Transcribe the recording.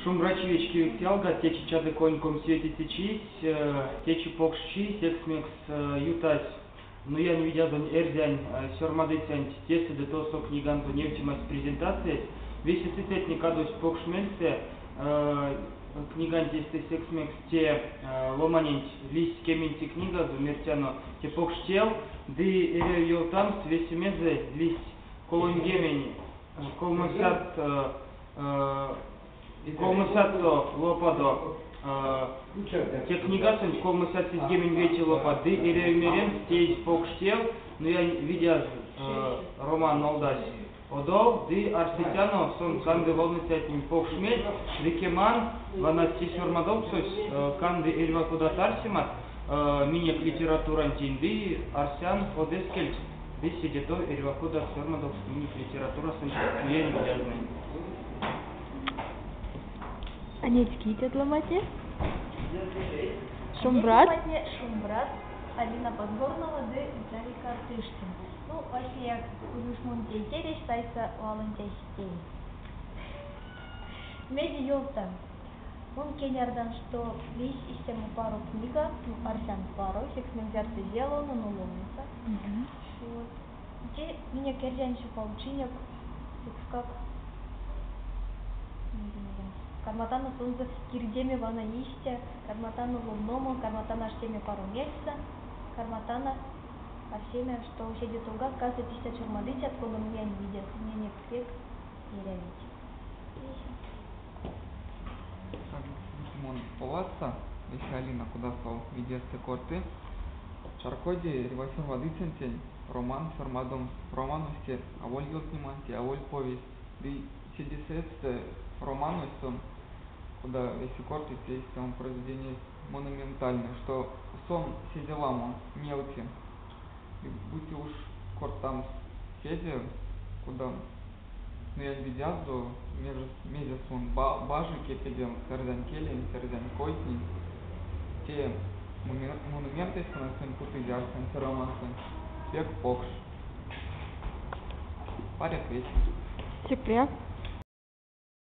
Шумбрачи, вечкевикс ялгат, течи чадыконь комсьветеце чись, течи покш чи, секс мекс ютась Нуянь Видязонь эрзянь сёрмадыцянть тесэ ды тосо книганзо невтемась презентациясь. Весе сыцятне кадовсть покш мельсэ книганть эйстэ, секс мекс те ломаненть лиссь кеменце книгазо, мертяно, те покш тев, ды эряви ёвтамс, весемезэ лиссь 30 Колмосядто лопадо. Те книгасонть 385 лопат ды эряви меремс, теезь покш тев, Нуянь Видяз роман нолдась одов ды арсетяно, сон канды ловныцятнень покш мель ды кеман, вана те сёрмадовксось канды эрьва кодат арсемат минек литературантень ды арсян од эскелькст ды седе тов эрьва кодат сёрмадовкст минек литературасонть Нуянь Видязнэнь. А неть кить од ломатне? Шумбрат! Ломатне Шумбрат, Алина Подгорнова ды Виталий Картышкин. Ну, васняяк ушмонь тейтересь сайсы валонть эстень. Мезе ёвтан? Мон кенярдан, што лиссь истямо паро книга, ну, арсян паро, секс мекс зярс эзия ловно, но ловноса. Вот. Те минек эрзянь сюпавчинек, секскак карматано сонзэ кирдеме вана истя, карматано ловномо, карматано аштеме паро мельсэ, карматано арсеме, што седе товгак касыть истят сёрмадыцят, кода Нуянь Видяз, миненек пек эрявить. Мон поладса, весе Алина кода свал видестэ корты. Чарькоди эрьва сёрмадыцянтень роман сёрмадомс. Романось те аволь ёвтнема, те аволь повесть. Ды седе сеедьстэ романось сон, кода весе кортыть, те истямо произведениясь монументальной, што сон седе ламо невти. Ды бути уш кортамс седе, кода Нуянь Видязо, мезе сон бажи кепедемс эрзянь келенть, эрзянь койтнень, те монументэсь, конань путызе арсян те романсонть, пек покш. Паряк весе. Сюкпря.